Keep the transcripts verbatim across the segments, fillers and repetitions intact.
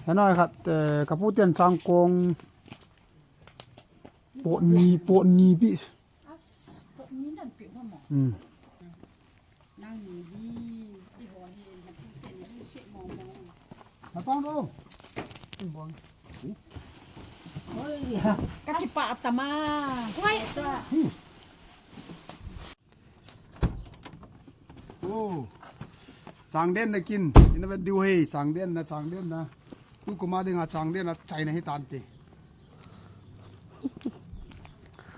Hena khat, eh, kapu ten changkong pot ni, pot ni pi. As, pot ni dan pi mo. Hmm. Nang ni hi, i ho hi, na pu ten ni se mo mo. Na pang do. Bong. Oi, ha. Ka kipa tama. Oi. Sa. Oh. Changden na kin. Ina vet diu hei. Changden na, changden na. Ku kuma dinga changden na China hi tante.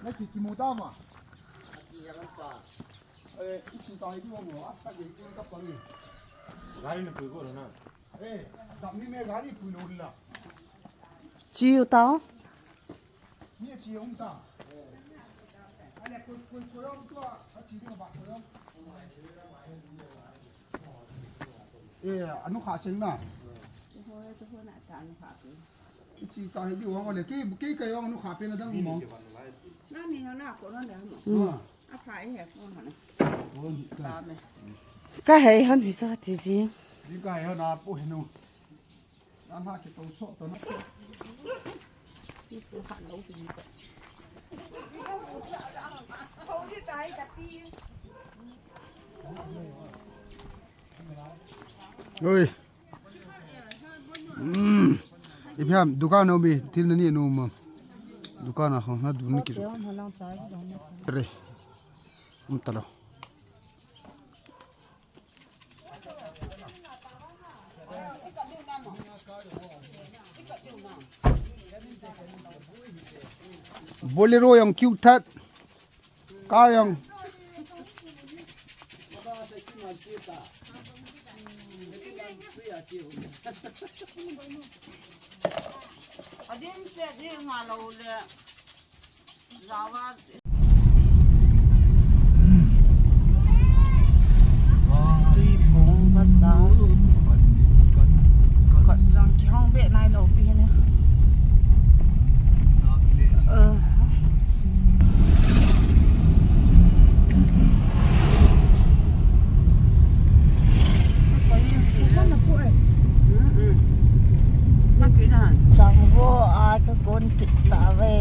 Na ki kimu ta ma. Eh, ichi ta hi diu mo. Asa ge ki ka pa ni. Gari na pui ko na. Eh, dam ni me gari pui lo la. Chiu tao. Ni a chi hung ta. Ale koi, koi, koi hung tua, a chi ding ba koi hung. Eh, anu kha cheng na. Chi ta hi di hung ale, kei, kei kai hung anu kha pe na dang mo. Na ni na ko na da mo. Ah. A pha e he ko na. Oh, ni ka. Ka hei han hi sa chi chi. Ni ka hei han a pu he nu. Oi. Hmm. Ipi ham, dukan a um e, thil nani a um am. Dukan a khong na dun ni ki. Re. Um talo. Bolero jong kiu that. Car jong. Adin se ding nga lo le. Tuipung Bazar. Kot jong kihong be nai lou pi ne. Eh. Changvo a ka kon kit ta ve.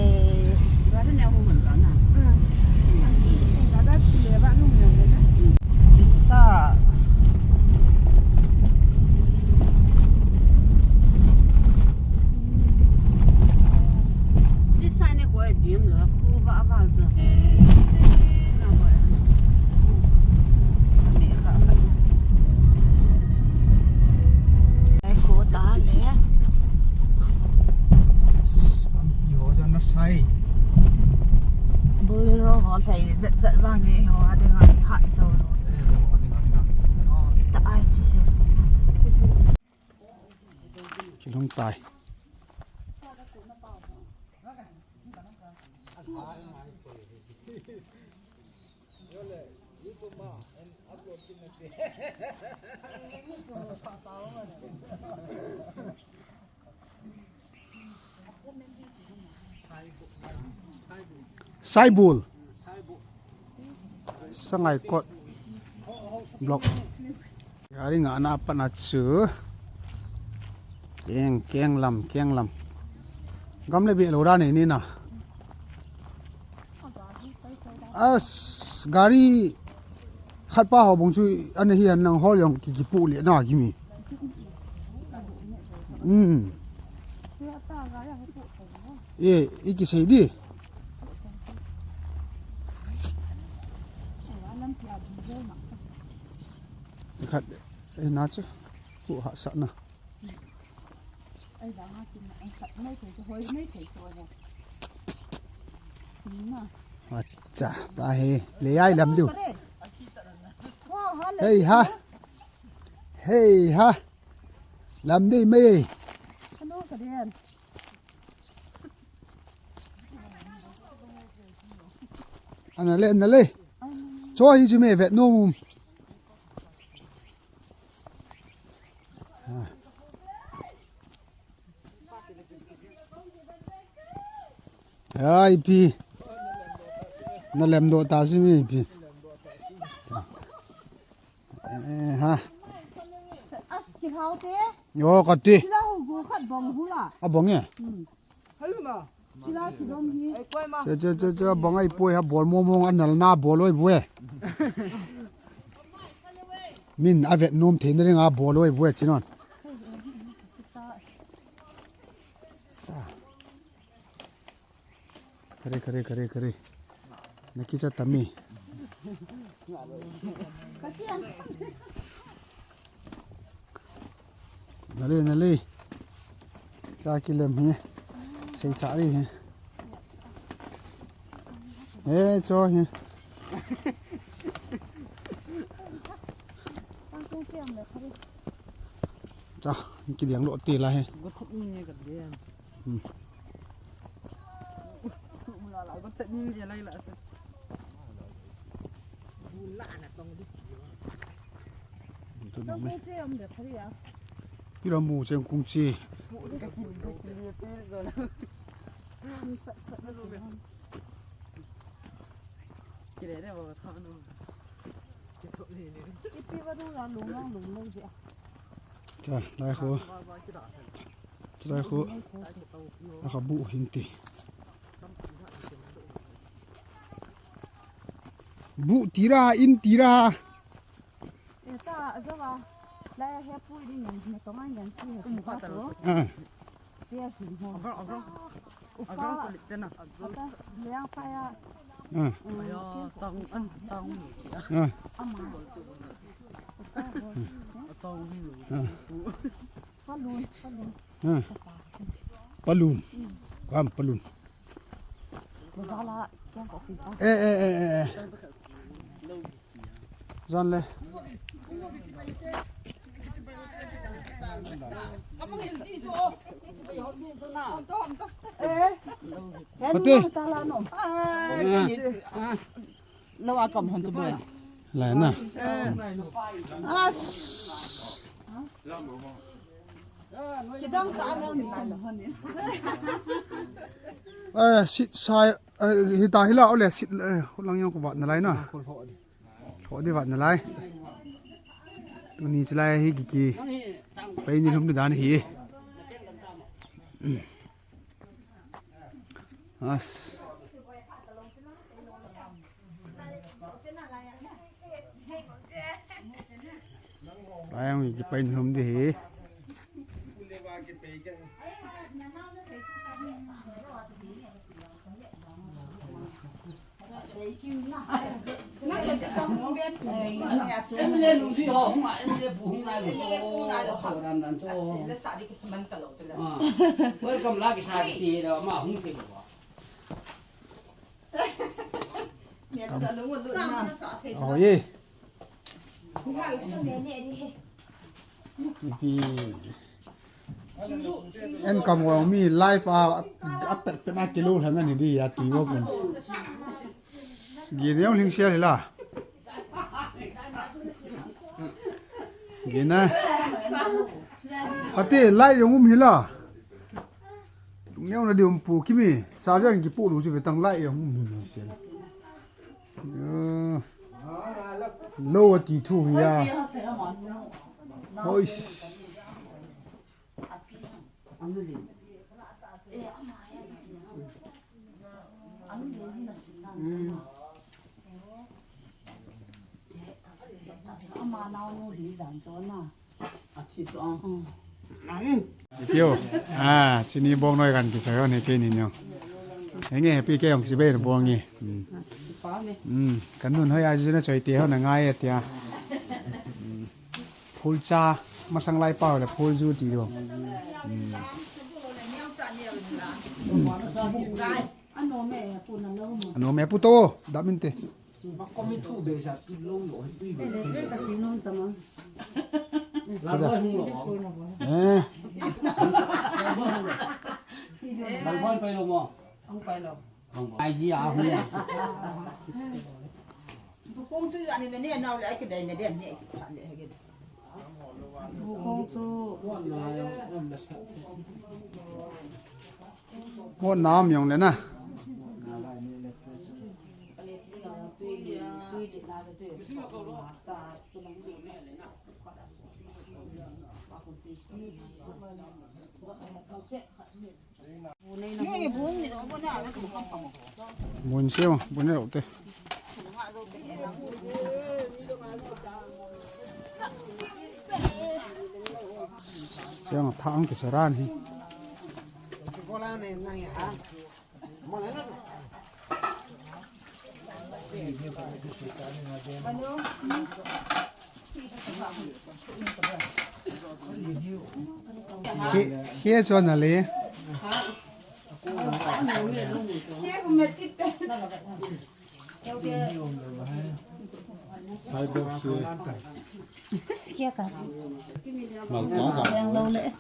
Visa. Visa ne ko e dim lo khu ba ba zo. Ai, ko ta le. Lampi ho jong nasai. Bolero ho thei zet zet vang e ho a dinga ha i chau lo. Eh, ho a dinga na. Oh, ta ai chi jo ti na. Kilhung tai. Saibol. Sangaikot. Block. Gari ngahna a pat na chu. Keng, keng lam, keng lam. Gam le beh lou dan e ni na. As, gari khat pa ho bong chu ana hi an nang hol jong ki, kipu le na kimi. Hmm. E, i kisei di. Khat, e, na chu. Ku ha sa na. Acha, ta he. Le ai lam diu. Hei ha. Hei ha. Lam dei mai. Ana le, ana le. Cho hi chu me vet nom um. Ai pi. Na lem doh ta si mi pi. Eh, ha. As, kihau te. Yo, kati. Sila hu gu khat bo Abang e. Che, che, che, che, abang ai poi ha bol mo mo anal na bol oi bue. Min avet nom theina ring a bol oi bue chinon. Sa. Kare, kare, kare, kare. Nakicha tami. Nale, nale. Cha kilem hi. Sei cha ri hi. He, cho hi. Cha, kidiang lo ti la hi. Hmm. Kira mu cheng kung chi. Cha, lai khu. Cha, lai khu. A kha bu hin ti. Bu tira, in tira. Eta, azawa. Lai he pui ding yan, na tongan yan si he. Kum kha ta lo. Ah. Tia si ho. Abang, abang. Abang ko lit na. Ata, liang pa ya. Ah. Aya, tang, an, tang. Ah. Ama. Tang. Ah. Palun, palun. Ah. Palun. Kam palun. Zala, kiang ko pi pa. Eh, eh, eh, eh, eh. Zan le. Pati. Lo a kam hon chu boy. Lai na. As. Kidang ta na ni. Eh, sit sai, eh, hita hila ole sit, eh, khulang jong ko vat nalai na. Lho di vat nalai. Tuni chulai hi kiki. Pai ni lhum di dan hi. As. Lai ang kipai lhum di hi. Welcome la kisa kiti da ma hung te ba. Oi. Ipi. En kam wa mi live a, a pet pet na kilo ha ngani di ya ti wo kun. Gi neo hling sia hila. Gi na. Ati lai yong um hila. Neo na di um pu kimi. Sa jang ki pu lu si ve tang lai yong um hila sia. Lo ati thu hi a. Hoi. Ama nao nu hi dan cho na. Tio. Ah, chini bong noi kan kisai hon he keini nyo. Henge happy ke ong sibe bong nge. Hmm. Hmm. Kan nun hoi a jina choi te hon ngai tia. Hmm. Phul cha masang lai pau le phul ju ti do. Hmm. Ano me pu to, damin te. Makomi thu be sa tu lo lo, tu be. Ele tre ka chi nom ta ma. La lo hung lo. Eh. La lo pai lo mo. Hung pai lo. Ai ji a hung. Bu kong chu ani ne ne nau le ai ke dai ne den ne. Bu kong chu. Mo nam yong le na. Mun siu, mun ni lo te. Siang thang ke saran hi. He, he chuan a le.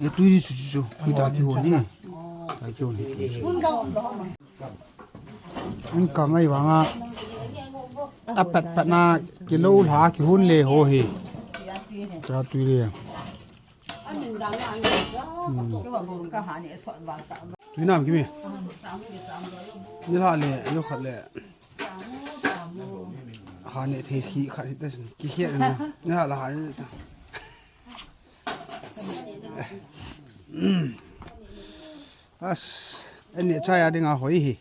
Ye tui ni chu chu chu. Tui ta ki ho ni. Ta ki ho ni. An ka ngai vanga a pat pat na kilo lha kihun le ho hi. Cha tui le. Hmm. Tui nam kimi. Ni lha le, yo khat le. Ha ne thei khi khat hi ta sin. Ki khiat na. Ni lha la ha ni ta. As, en ne cha ya ding a hoi hi.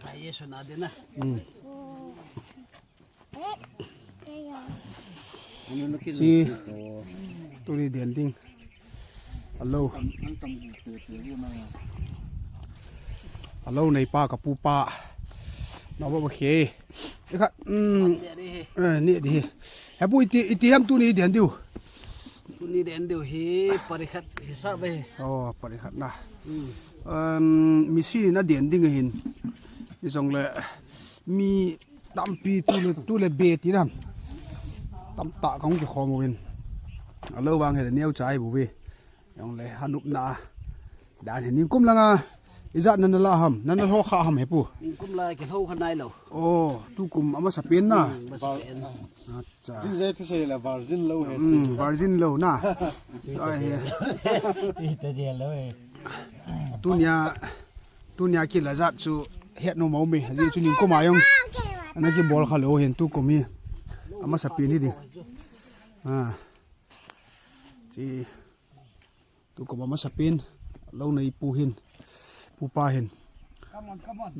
Ai, ye sona de na. Hmm. Chi, tuni den ding. Alo. Alo nei pa ka pu pa. Na ba ba khe. E kha, um, eh, ni di. He pu iti, iti ham tuni den diu. Tuni den diu hi pari khat hi sa be. Oh, pari khat na. Hmm. Um, mi si na den ding hin. Ni jong le mi tampi tu le, tu le be ti ram. Tam ta kong ki khom win. Alo vang he neo chai bu ve. Jong le hanup na. Dan he ning kum langa. Ijat nana la ham, nana lho kha ham he pu. Ning kum la ki lho kha nai lo. Oh, tu kum ama sa pen na. Hmm, ama sa pen. Acha. Jin jai thu sei la virgin lo he. Hmm, virgin lo na. Ai he. Ti ta dia lo he. Tunia, tunia ki la jat chu het no mau me. Ji chu ning kum a jong. Ana ki bol kha lo hin tu kum hi. Ama sa pen hi ding. Ah. Chi. Tu kum ama sa pen, lo nei pu hin, pu pa hin.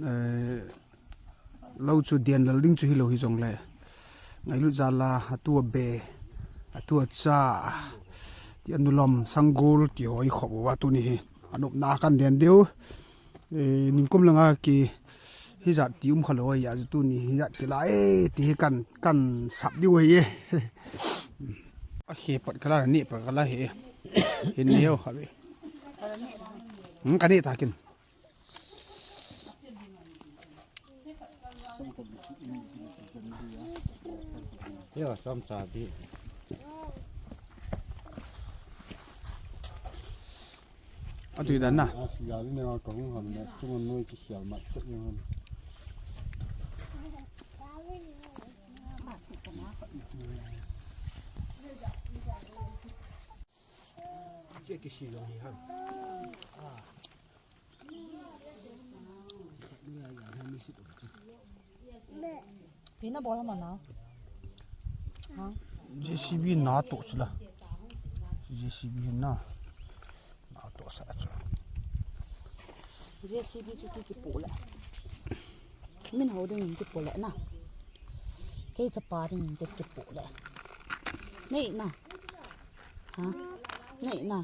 Eh, lo chu den lal ding chu hi lo hi jong le. Ngailut jal a, a tu a be, a tu a cha, ti a nu lom, sanggol, ti hoi khop uva tuni hi. Anup na kan den diu. Eh, ning kum langa ki hijat ti um kha lo a, tuni hijat ki la e, ti hi kan, kan sap diu hi e. A khe pat kala, ni pat kala hi e. Hin neo kha ve. Hmm, ka ni ta kin. Yo, som sa di. A tui dan na. A sial ni a kong ham na, chung noi ki sial mat se ni ham. Che ki si lo hi ham. Pi na bol hama na. Ha? J C B na to sila. J C B na. Na to sa chu. J C B chu ki ki pu le. Min ho ding ki pu le na. Kei chapa ding ki ki pu le. Nei na. Ha? Nei na.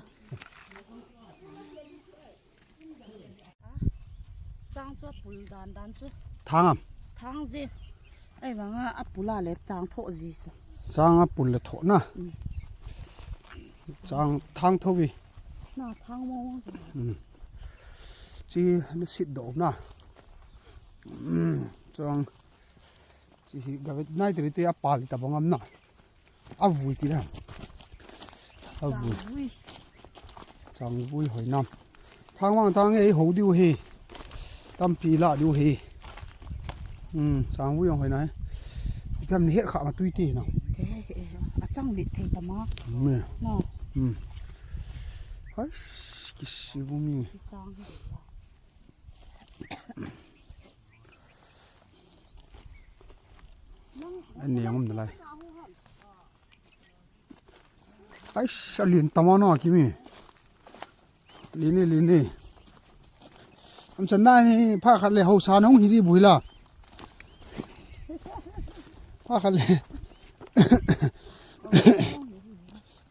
Chang chu a pul dan dan chu. Thang am? Thang je. Ei vanga a pula le chang tho ji sa. Chang a pul le tho na. Mm. Chang thang tho vi. Na thang mo mo. Mm. Chi na sit do na. Mm. Chang. Chi hi ga nai te te a pal ta bang am na. A vui ti la. A vui. Chang vui. Chang vui hoi nam. Thang vang thang ei ho diu hi. Tampi la diu hi. Hmm, chang vui hoi nai. Ipi ham ni het kha ma tui ti na. Te, eh, a chang lit thei ta ma. Me. No. Hmm. Hai, ki si bu mi. Ki chang hi. Ani ang um nalai. Ai, sa lin tama na kimi. Lin ni, lin ni. Am chan na ni pha khat le hausa nong hi di bui la. Pha khat le.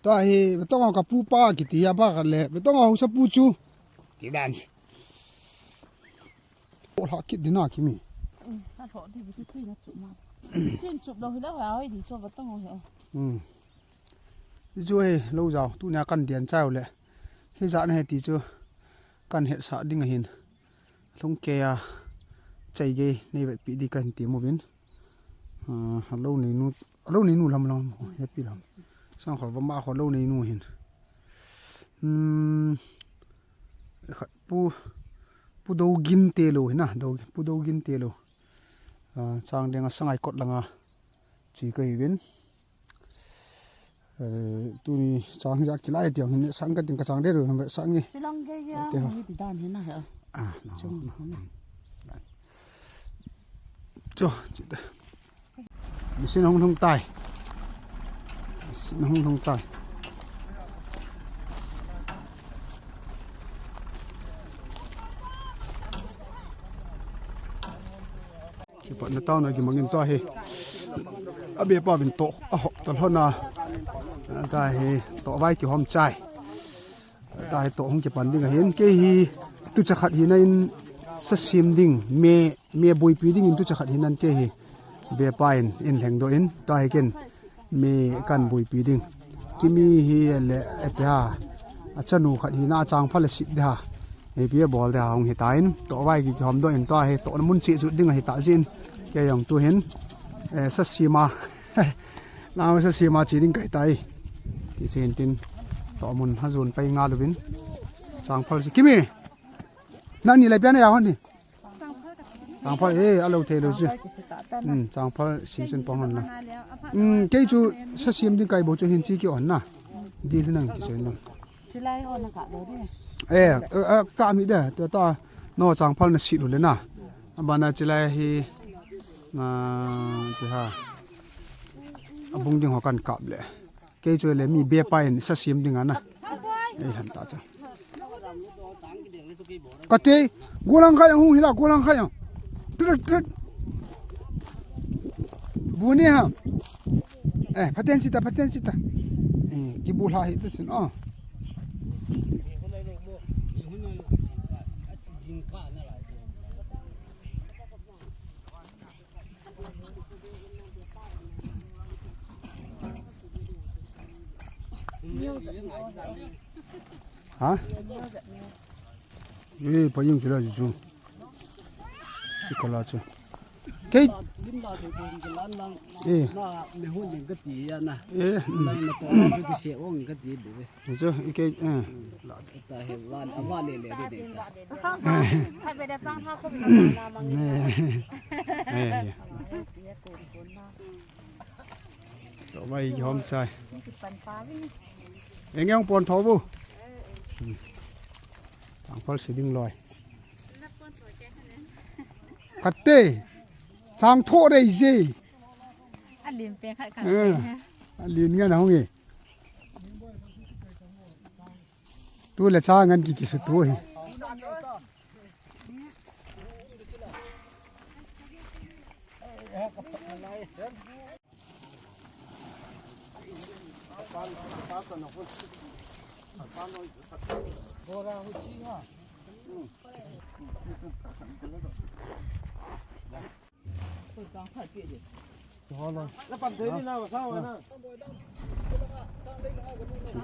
Tua hi, betong ka pu pa kiti ya pha khat le. Betong hausa pu chu. Ti dan. Ko la kit di na kimi. Ka lo di bi tu na chu ma. Tin chu lo hi la ha oi di chu betong ho. Hmm. Chu he lo jao, tunia kan dian chau le. Hijat na he ti chu kan hetsah ding ahin. Lhung kei a chai gei nei vetpi di kan ti movin. Ah, lo nei nu, lo nei nu lam lam, happy lam. Sang kho va ma kho lo nei nu hin. Hmm. Khat pu, pu do gin te lo hina, do, pu do gin te lo. Ah, chang deng a sangai kot langa. Chi ka hi vin. Eh, tuni chang ja kilai tiang hin sang ka ting ka chang de ru hin sang ni. Chilang ge ya, Te ha. Ni ti dan hin na ha. Ah, na. Chung ni hin na. Cho, chi ta. Machine hung hung tai. Machine hung hung tai. Kipatna taona kimangin tua hi. Abepa vin toh, a hop ta lhona. Tua hi toh vai kihom chai. Tua hi toh hung kipan ding ahin. Kei hi tucha khat hina in sa sim ding, me, me boipi ding in tucha khat hina in kei hi. Bepa in, in lheng doh in, tua hi ken. Mi kan boipi ding. Kimi hi le, e pe ha. A chanu khat hina a changphal a sit de ha. E pi a bol de ha hung hi ta in. Toh vai ki hom doh in tua hi. Toh na mun chi jut ding a hi ta jin. Kei jong tu hin. E, sa sima. Lang sa sima chi ding kai tai. Ti sin tin. Toh mun ha jun pai nga luvin. Changphal si. Kimi. Nang ni lai pian ya hon ni. Changphal, eh, a lo thei lo chu. Hmm, changphal season pang hon na. Hmm, kei chu sa siam ding kai bo chu hin chi ki on na. Di lu nang ki chen lo. Chilai on na ka lo de. Eh, eh, eh, ka mi de, to ta. No changphal na si lu le na. Abana chilai hi, na, ti ha. Abung ding ho kan kap le. Kei chu le mi bepa in sa siam ding ana. Ei han ta chu. Kate, golang khai hung hila, golang khai. Tut, tut. Bu ni ha. Eh, phaten sita, phaten sita. Eh, ki bu la hi tu sin, oh. Ha? Eh, pa yung sila ju. Sikola chu. Kei. Eh. Eh. Chu, i kei, eh. Ta he van, a van le le de de. Hai be da chang ha ko bi na na mang ni. Eh, eh. To mai hom chai. Eng eng pon tho bu. Changphal si ding loi. Kate. Chang tho dei je. A lim pe khat khat. Eh. A lim ngan hong e. Tu le cha ngan ki ki su tu hi.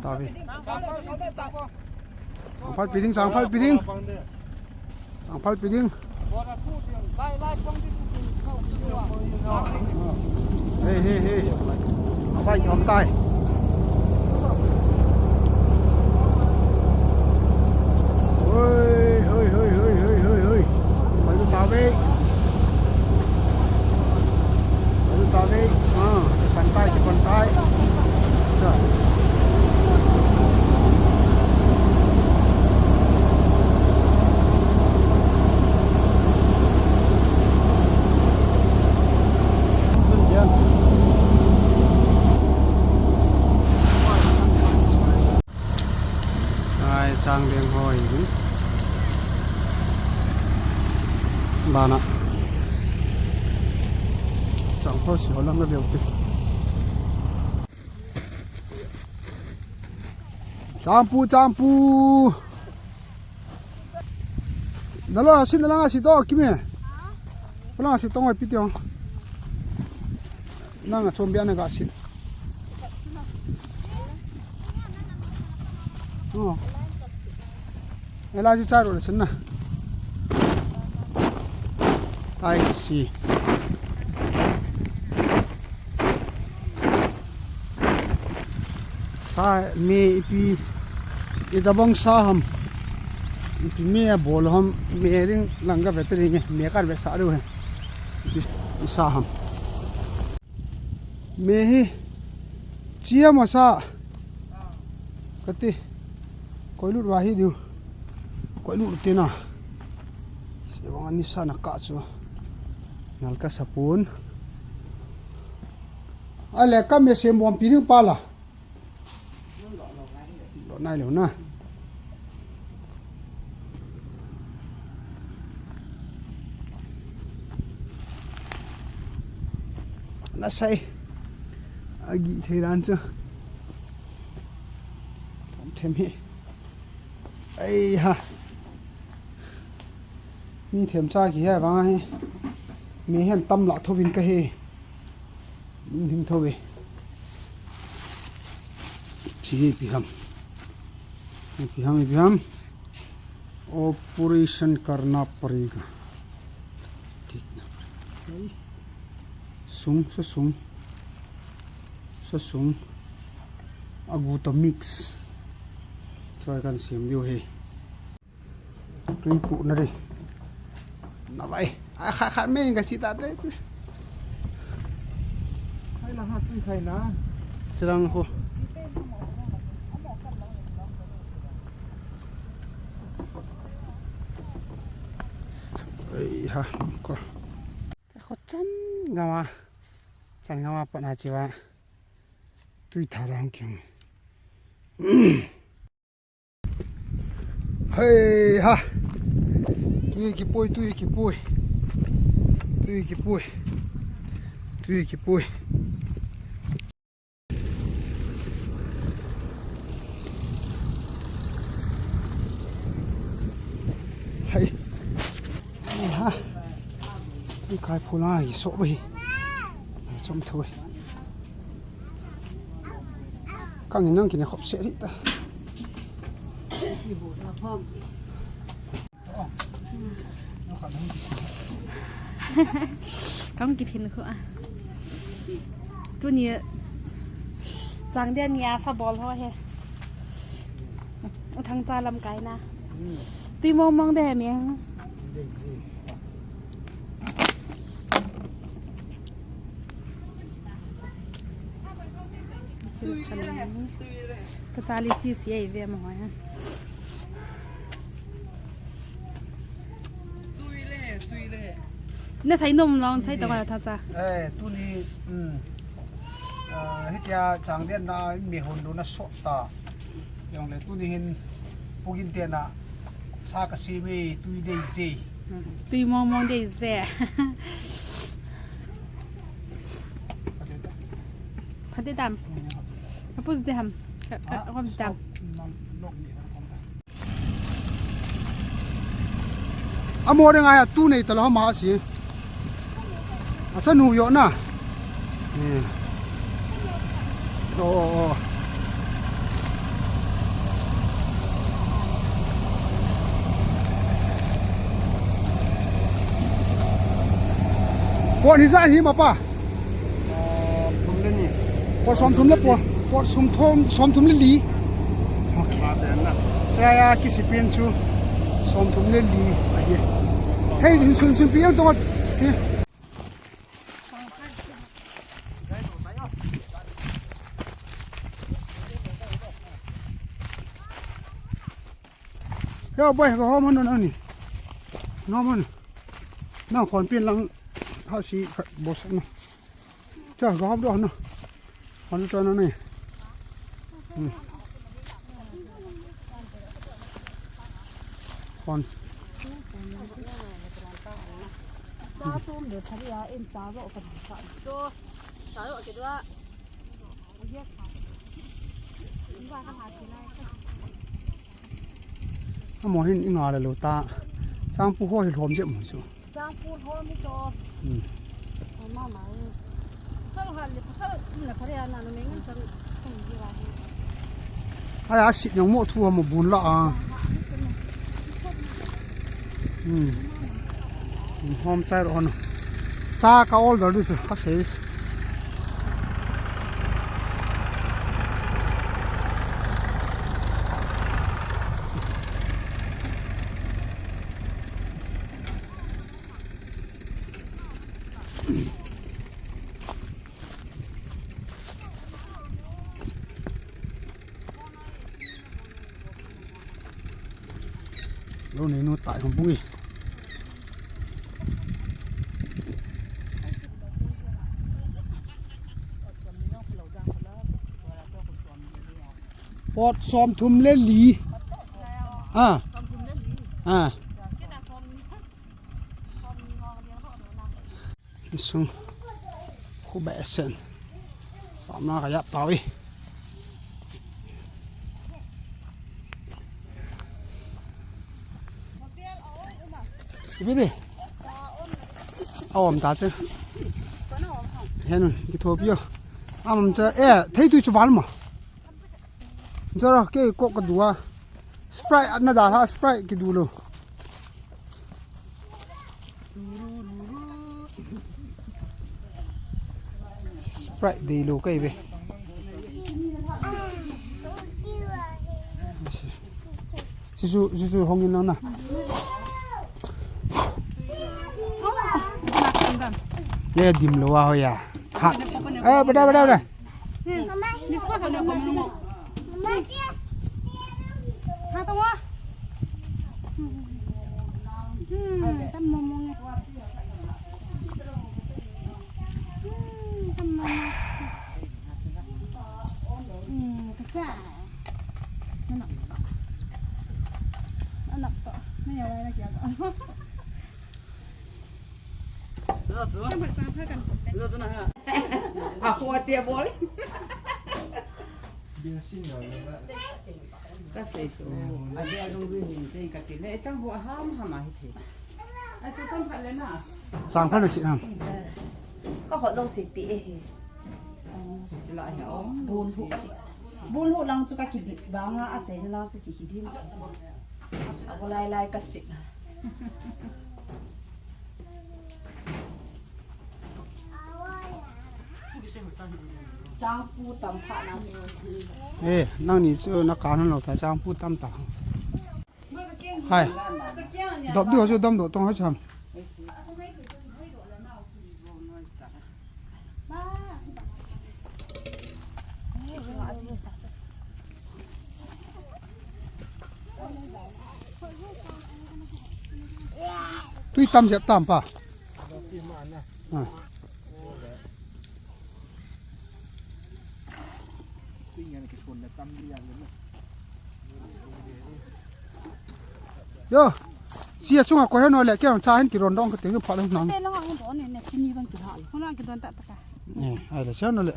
Tabi. Changphal pi ding, changphal pi ding. Changphal pi ding. Hey, hey, hey. Abai ki hom tai. Hoi, hoi, hoi. Pai tu ta ve. Pai tu ta ve. Ah, pantai, pantai. Sa. Ai chang deng hoi. Bana. Chang ho si ho lang na veu te. Changpu, changpu. Nalo asin, nalang asin to, Kimi. Nalang asin to, ngai piti ong. Nang a chom bia na ga asin. Oh. Ela ju charo le chun na. Tai si. Sa me ipi, itabang sa ham. Ipi me abol ham, me ring lang ka veteran nge, me kar ve sa ru he. Ipi sa ham. Me hi, chia masa. Kati, koi lut wa hi diu. Koi lut te na. Sewang ani sa na ka chu. Nal ka sapun. Ale ka me sem bom pi ding pala. Lo nai lo na. Na sai. Agi thei ran chu. Them hi. Ai ha. Mi them cha ki he vang hi. Mi hen tam la tho vin ka he. Ning him tho ve. Chi hi ipi ham. Ipi ham, ipi ham. Operation karna parega. Thik na. Sung, sa sung. Sa sung. Agu to mix. Choi kan sim diu he. Tui pu na ri. Na vai. Ai kha kha me ga si ta te. Khai la ha tui khai na. Chirang ho. Ei ha ko. Ko chan gama. Chan gama pa na chiwa. Tui tha rang kyang. Hei ha. Tui kipui, tui kipui. Tui kipui. Tui kipui. Hei. Hei ha. Tui kai phu lai so bai. Chom thui. Kang in nang kine khop se ri ta. Kang ki thin khu a. Tuni chang dia nia sa bol ho he. Thang cha lam kai na. Tui mong mong de he mi. Ka chali si si ai ve ma hoi ha. Na sai nom long sai ta ka tha cha. Eh, tuni, um, ah, hitia chang den na mi hon do na so ta. Yong le tuni hin pugin te na sa ka si mi tui dei je. Tui mong mong dei je. Phate dam. Apus de ham. Ka, ka, kom dam. Amo de ngai a tu nei ta lo ma si. Achanu yo na. Eh. Oh, oh, oh. Pot hi jan hi ma pa. Pot som thum le pot, pot som thum, som thum le li. Okay. Chaya kisi pen chu som thum le li ahi. Hei, sun sun pi ang tonga si. Yo boy, go home no no ni. No man. Na khon pin lang ha si boss no. Cha go home do no. Khon to no ni. Hmm. Kon. Sa som le thari a in sa ro ka sa. To sa ro ke dua. Amaho hin i nga le lou ta. Changpu ho hi lhom jep mo chu. Changpu lhom hi to. Hmm. Mama. Pasal hal le pasal le phare ana no mengan chang. Ai, a sit jong mo thu mo bun la a. Hmm. Hom chai ro hon. Cha ka order du chu ka sei. Lou nei nu tai hom bui. Pot som thum le li. Ah. Ah. Sung. Khu ba sen. Pam na ka yap tau i. Ipi ni. Aom ta che. Hen, ki thopi o. Am cha, eh, thei tu chu val ma. Jara ke ko ka dua. Sprite na da ha, Sprite ki du lo. Sprite dei lo kai be. Sisu, sisu hong in lang na. Ye dim lo wa ho ya. Ha. Eh, bada, bada, bada. Zo su. Zo su na ha. A ko tia bol. Ka sei su. A dia dong ri hin sei ka ti le chang ho ham ham a hi the. A chu chang phat le na. Chang phat le si na. Ka ho lo sei pi e hi. Chu la hi a om. Bun hu. Bun hu lang chu ka ki di ba nga a chei lang chu ki ki di. A ko lai lai ka sei na. Changpu tam pha na. Eh, nang ni chu na ka nan lo ta changpu tam ta. Hai. Dop di ho chu dam do tong ha cham. Tui tam jep tam pa. Ah. Yo, sia chunga ko heno le, kei cha hin kiron dong ka te pha dong nang. Te lang ang don ne, chini ban ki ha. Hona ki don ta ta ka. Eh, ai le, sia no le.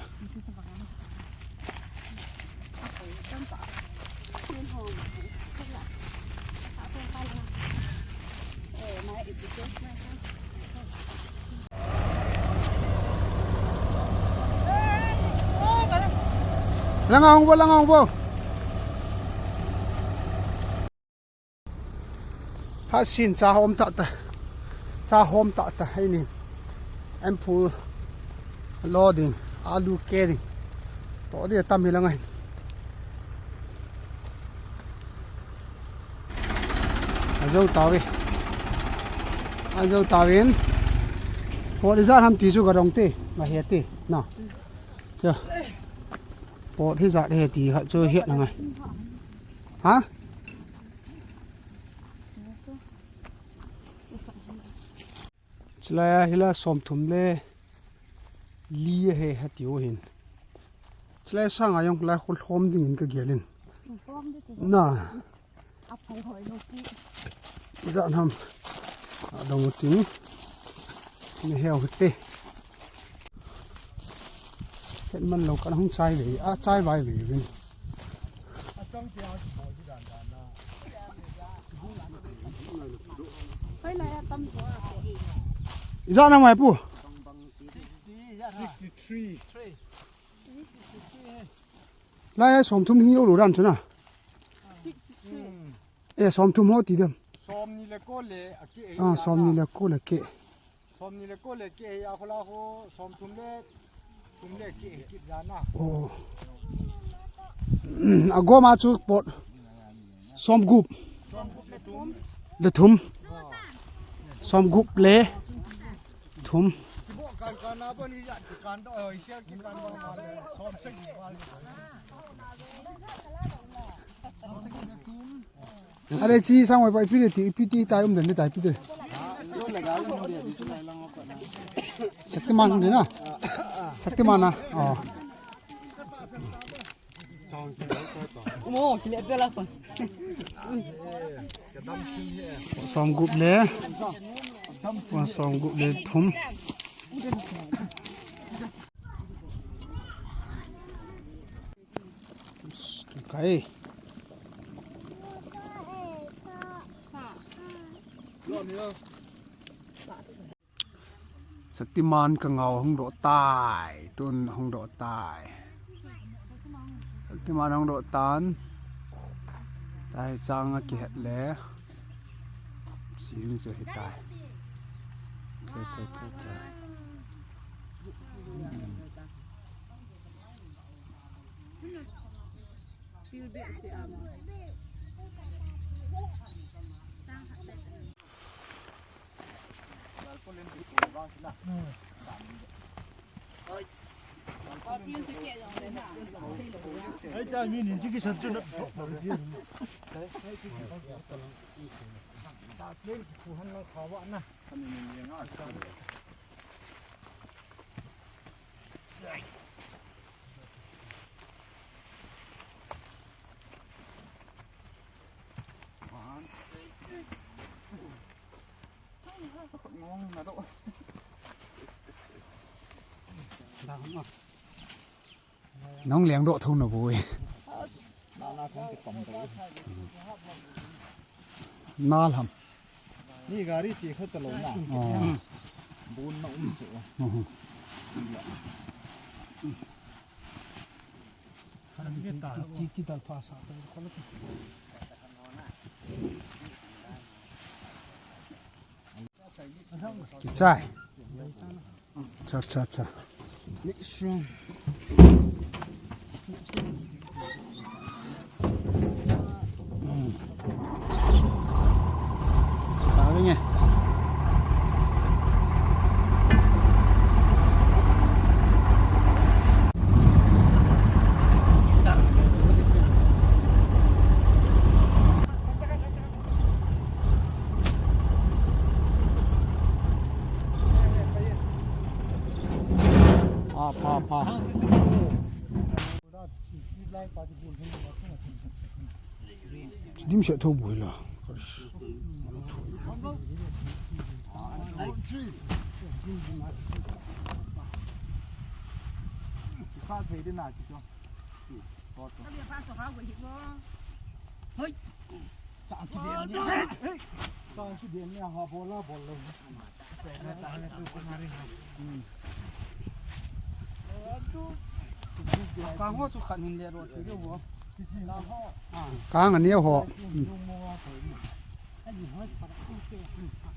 Langa hung bo, langa hung bo. Ha sin cha hom ta ta. Cha hom ta ta. Hei ni. Em phu lo ding. Alu ke ding. To dia tam hi langa hin. A zo tave. A zo tavin. Pot ijat ham ti chu ka dong te. Ma he te. Na. Cha. Pot hijat he ti kha chu hiat na ngai. Ha? Chulai a hila som thum le li a he ha ti u hin. Chulai sanga jong lai khol khom ding in ka gel in. Khom di ti. Na. A phai hoi lo pi. Ijat ham. Adong u tin. Ni heu hite. Hetman lou kan hung chai ve. A chai vai ve vin. Ijat na mai pu. Sixty-three. Lai somthum hing jou lou dan chu na. Sixty-three. Eh, somthum ho ti dem. Somni le ko le a ke. Ah, somni le ko le ke. Somni le ko le ke a khola ho somthum le thum le ke kit jana. Oh. Agoma chu pot. Somgup. Somgup le thum. Le thum. Somgup le thum. Kibo kan kan na bo ni ya ki kan do oi sia ki kan do ma le som se ni ma le. Are chi sang wai pa ipi le ti ipi ti tai um den tai ipi te. Shaktiman de na. Shaktiman na. Oh. Mo kile de la pa. Somgup le. Somgup le thum. Kai. Shaktiman ka ngau hung doh tai, tun hung doh tai. Shaktiman hung doh tan. Tai chang a kihet le. Sing che hi tai. Che, che, che, che. Nong leng doh thou na boi. Na lam. Ni gari che kho ta lou na. Oh. Bun na um che. Mhm. Chi, chi dal pha sa ta ko lo. Kichai. Cha, cha, cha. Next round. Hmm. Tavinge. Pha, pha, pha. Dim se tho boi la. Ka thei de na ki cho. Hoi. Chang kiden ni. Chang kiden ni ha bol la bol lo. Kang ho chu khat hin le ro ti ho. Kang ani ho.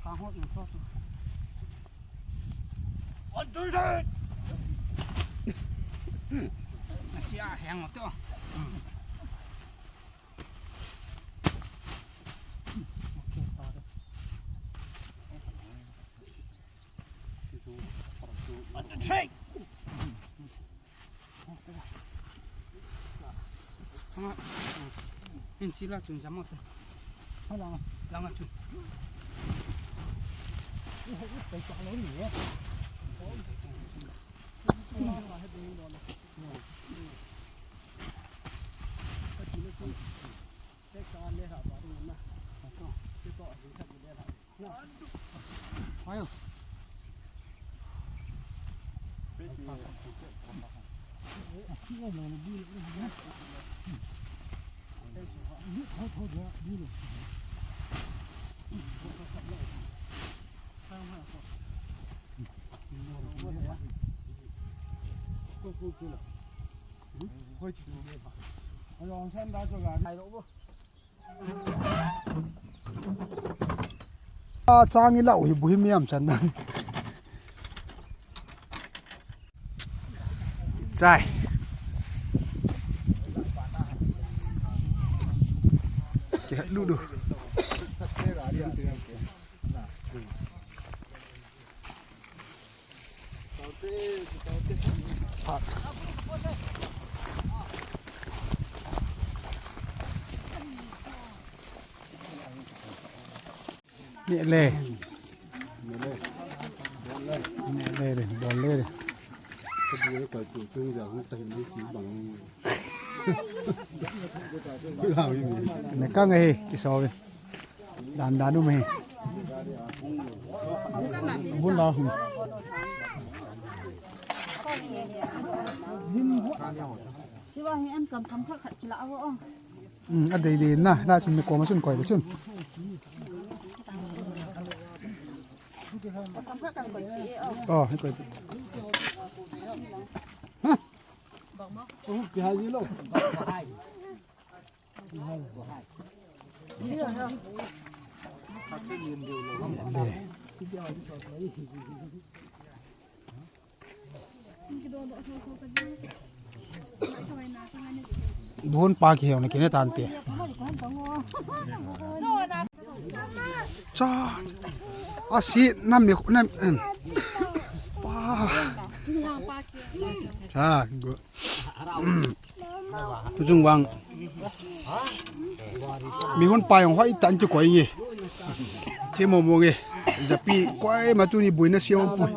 Kang ho in so chu. Asia heng to. Hin sila chun jam ot. Langa, langa chun. A chang i lau hi bu hi miam chan na. Chai. Ke lu du. Neh le. Neh le re, bol le re. Ne ka ngai hi, kiso ve. Dan dan um hi. Bun la hum. Siwa hi an kam kam khat khat kila awo. Hmm, a dei dei na, na chun mi koma chun koi chun. Kam khat kam koi. Oh, koi. Ha? Oh, kihai lo. Duhon pa kiheo na kine tante. Cha. Asi nam mi nam em. Pa. Cha. Tujung vang. Mi hon pa jong hoi tan chu koi nge. Thimo mo nge. Japi koi ma tuni buina siam pui.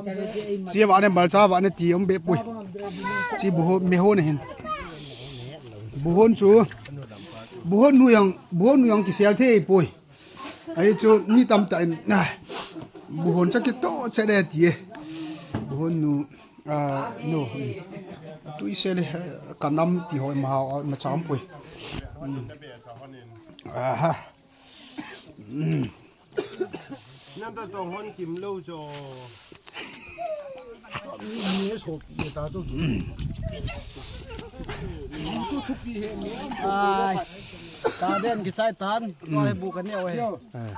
Sia vane balcha vane ti um be pui. Chi bu ho mi hon hin. Bu hon chu. Bu hon nu jong, bu hon nu jong kisel thei pui. Ahi chu mi tamtah in, ah, bu hon cha kito che de ti e. Bu hon nu, ah, nu, hmm. Tui se le, eh, ka nam ti hoi ma hao, ma cham pui. Hmm. Aha. Hmm. Nan ta tong hon kim lo cho. Ai, ta den kichai tan, ko he bu kan neo he.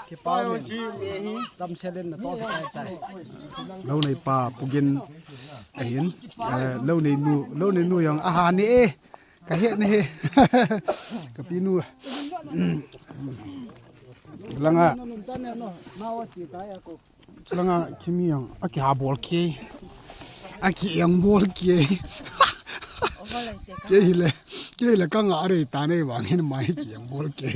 Kipau min, tam selen na to kichai tai. Lo nei pa, pugin, ahin, eh, lo nei nu, lo nei nu jong, aha ni e. Ka het ni he. Ka pi nu. Langa. Chulanga kimi jong, a kiha bol ke. A ki eng bol ke. Ke hile, ke hile ka nga rei ta nei vang hin mai ki eng bol ke.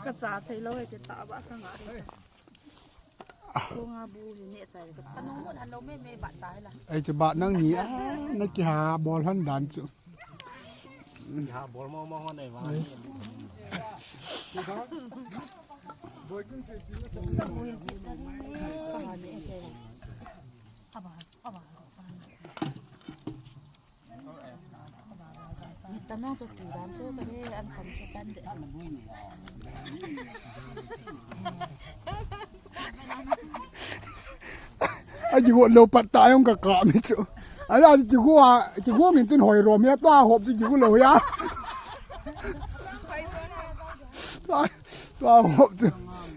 Ka cha thei lo he ke ta ba ka nga rei. Ko nga bu hi ne chai ka. Ka nung mun han lo me me ba ta la. Ai chu ba nang ni a, na kiha bol han dan chu. Ha bol mo mo hon nei vang. Ni tamang cho tu dan cho ka he an kam cho tan de. A kigo lo pat ta jong ka ka mi chu. Ala kigo a, kigo min tin hoi rom ya, tua hop chu kigo lo ya. Tua, tua hop chu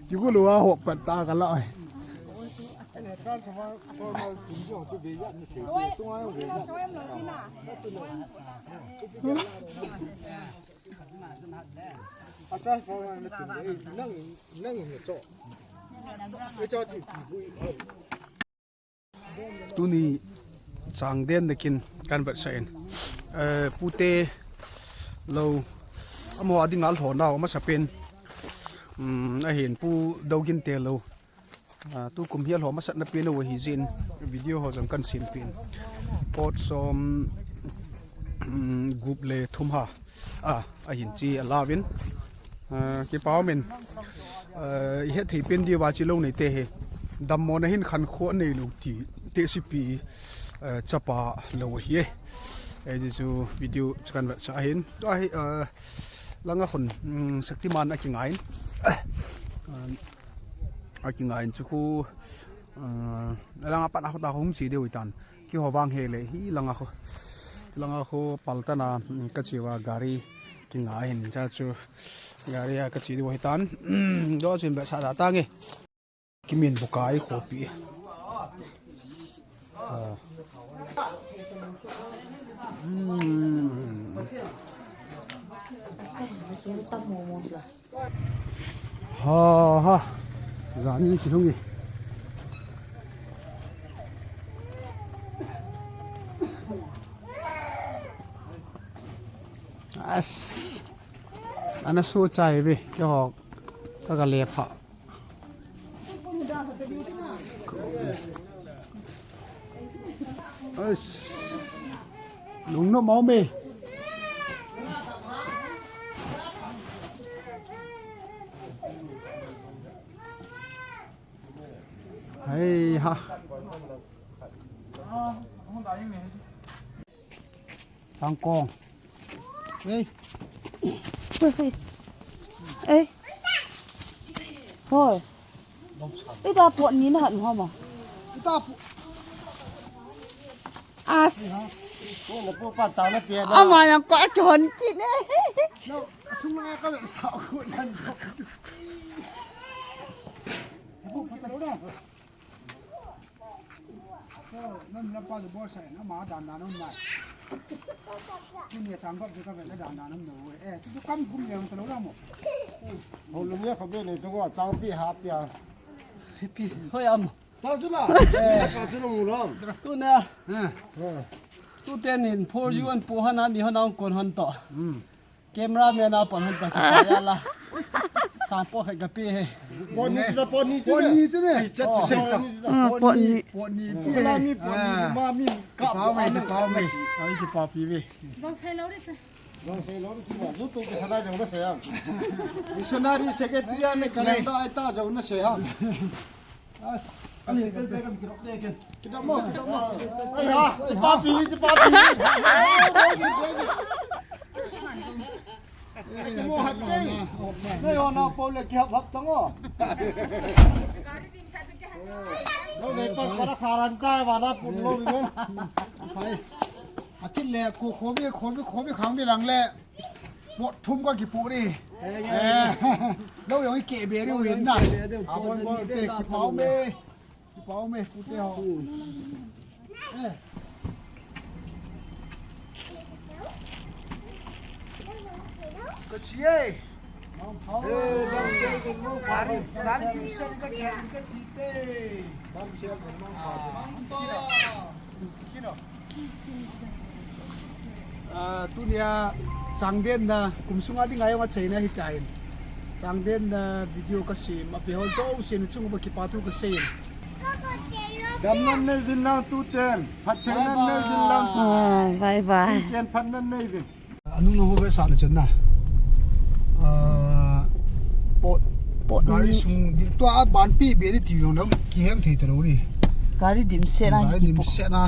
kigo lo a hop pat ta ka la ai. Tuni chang den nakin kan vetsah in, eh, pute lo, amaho a dinga lhona amasapen, um, ahin Pu Dogin te lo. Ah, tukum hi alhom asatna pen u ahi jeh in video ho jong kan sem pen. Pot som, um, gup le thum ha. Ah, ahin chi alauvin. Ah, kipau min. Eh, i het thei pen diu va chi lou nei te hi. Dammo na hin khan kho nei lou ti. Te sipi, eh, chapa lou hi e. Eh, ji chu video chu kan va sa hin. Tua hi, eh, langa khun, mm, Shaktiman a kingai. Eh, a kingai chu khu, eh, langa pan a khu ta hung chi deu tan. Kiho vang he le hi langa khu. Langa khu paltana, mm, ka chi va gari kingai hin cha chu. Gari a ka chi deu hi tan. Do chin ba sa da ta nge. Kimin bukai khopi. Ah. Mm. Ha ha. Jani kilungi. As. Ana so chai ve. Ke ho. Ka ka le pha. Ais. Lungnom a um e. Hei ha. Sangkong. Ei. Ei. Ei. Hoi. Ita pot ni na hat hama. Ita pot. As. Ko na po pa ta na pia na. Ama yang ko a ki hon kit ne. No, sung na ka sa ko nan. Po pa ta na. Ko, nan na pa bol sai, na ma dan dan um nai. Tuni a chang gop ka ve na dan dan um no. Eh, tu kam kum yang ta lo la mo. Ho lu nia kho be ni tu ko chang pi ha pia. Pi, hoi am. Ta chu la. Eh. Ka chu lo mu lo. Tu na. Eh. Tu ten in po yu an po han an ni han ang kon han to. Hmm. Camera man a pan hon ta kita ya la. Sang po khat ka pe he. Pot ni chu, pot ni chu. Pot ni chu ne. Ai, chat chu sei ta. Pot ni. Pot ni pi. Pot ni, pot ni, ma mi ka pa me, pa me. Ai ki pa pi ve. Jong sei lo ri chu. Jong sei lo ri chu. Lu tu ki sana jong na sei am. Missionary secretary a ne ka le da ai ta jong na sei am. As, ani, tel pe kan kirok te ken. Kidam mo, kidam mo. Ai ha, chipa pi, chipa pi. Ai, mo hat te. Nei ho na po le ki hap hap tang o. No, nei pa ko na kharan ta, va na pun lo ni. Sai. Akin le ko khovi, khovi, khovi khang bi lang le. Pot thum ka kipu ni. Eh, lo yong i ke be ri win na. A bon bon te kipau me. Kipau me, pu te ho. Eh. Ka chi e. Eh, bang se ko mo pa ri. Dari kim se ka ke ka chi te. Bang se ko mo pa ri. Kino. Ah, tunia changden na kum sunga ding ayong a chaina hi tain. Changden na video ka sem, a pe hon jouse nu chung ba kipa thu ka sem. Dam nan nei vin lang tu ten, phat thei nan nei vin lang. Ah, bye bye. Chen phat nan nei vin. Anu no ho ve sa le chen na. Ah, pot, pot gari ni sung, di, tua a ban pi be ni ti yong dam ki hem thei ta lo ni. Gari dim se na, gari dim se na.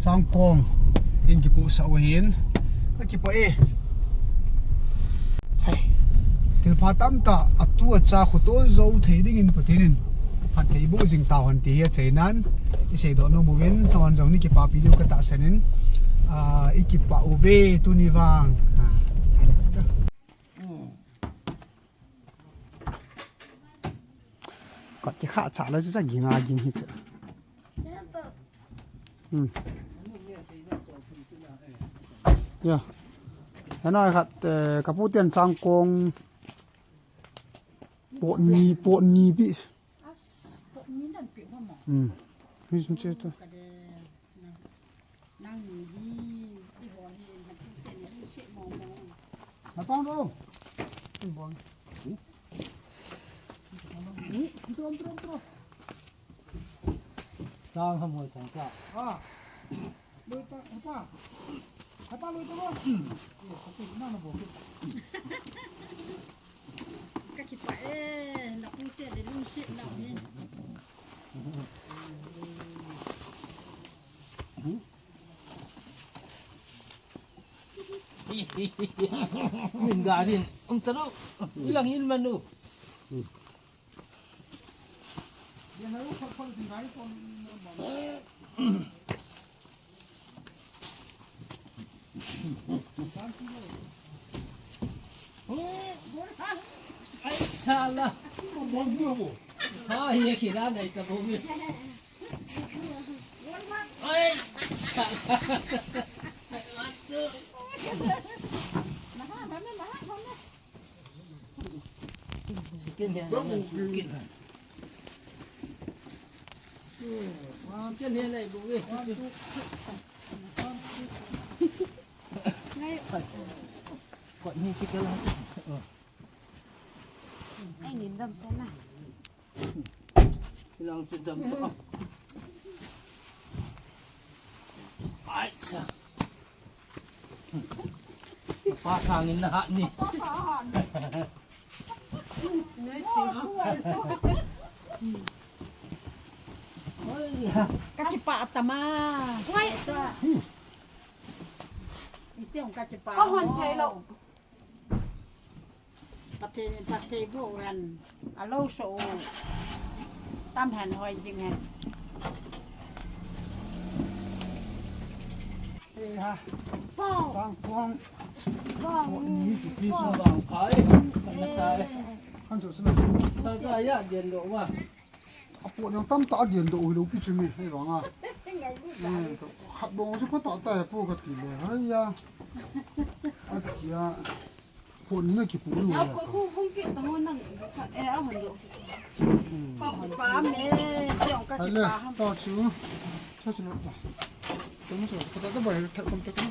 Changkong in kipu sa u hin. Ka kipa e. Hai. Thilpha tamtah a tu a cha khu to zo thei ding in Pathen in phat thei bu jing ta hon ti hi a chainan i sei do no mu vin, ton jong ni kipa pi diu ka ta sanin. Ah, i kipa u ve tuni vang. Ah. Kot ki kha cha lo chu cha ging a ging hi chu. Hmm. Ya. Hanoi khat, eh, ka pu ten changkong pot ni, pot ni pi. Hmm. Hi sun che to. Nang ni hi, i ho hi, na tu te ni, i se mo mo. Na tong do. Bong. Tro, tro, tro. Sang ha mo chang sa. Ah. Lui ta, hapa. Hapa lui ta mo. Ye, hapa na na bo. Ka kipa e, na Min garin, um talo. Ilang in manu. Ai, sala. Ha, ye kira nai ta bo mi. Ai, sala. Second hand, second hand. Second hand, ai, bo, eh. Kot ni second hand. Ai, nin dam ta na. Ilang chu dam to. Ai, sa. Pa sangin na hat ni. Ka kipah tama. Oi. Iti ong ka kipah. Ka hon thei lo. Pathe, pathe bu ran. Alo so. Tam han hoi jing han. Eh ha. Pau. Sang kuang. Pau. Pau ni ki pi so bang kai. Kan so sila. Ta ta ya dian lo wa. A pot jong tamtah a dian doh hilou pi chu mi, hei vang a. Eh, khat bang chu phatah tai po kati le, haiya. Atia. Pot ni na kipu lu ya. Ko khu hung ki tang nang, eh, a hon doh. Hmm. Pa hon pa me, jong ka ki pa ham. Ta chu. Cha chu lo ta. Tong chu, phatah ta bai, that kom ta ka.